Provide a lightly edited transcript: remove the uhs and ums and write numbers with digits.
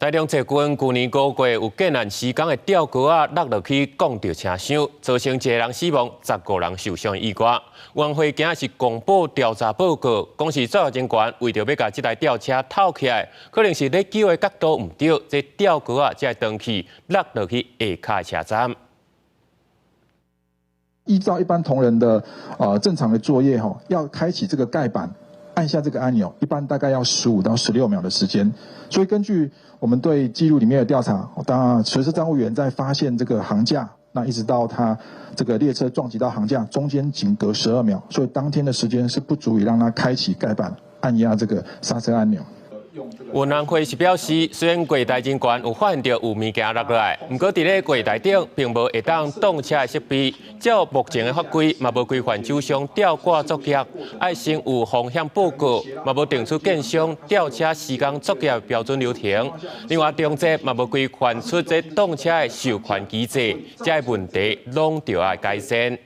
台中捷運舊年5月有建案施工的吊橋仔落落去摃著車廂，造成一个人死亡、15人受傷意外。運安會今仔日公布調查報告，講是作業人員為著欲共這台吊車透起來，可能是咧救的角度毋對，這吊橋仔才會斷去落落去下跤的車站。依照一般同仁的正常的作業，吼，要開啟這個蓋板，按下這個按鈕，一般大概要15到16秒的時間。所以根據我們對記錄裡面的調查，當隨車站務員在發現這個桁架，那一直到他這個列車撞擊到桁架，中間僅隔12秒，所以當天的時間是不足以讓他開啟蓋板，按壓這個剎車按鈕。運安會是表示，雖然櫃台人員有發現著有物件落來，毋過佇咧櫃台頂並無會當擋車的設備，照目前的法規嘛無規範酒商吊掛作業，愛先有風險報告，嘛無定出建商吊車施工作業標準流程。另外，中捷嘛無規範出這擋車的授權機制，這个問題攏著愛改善。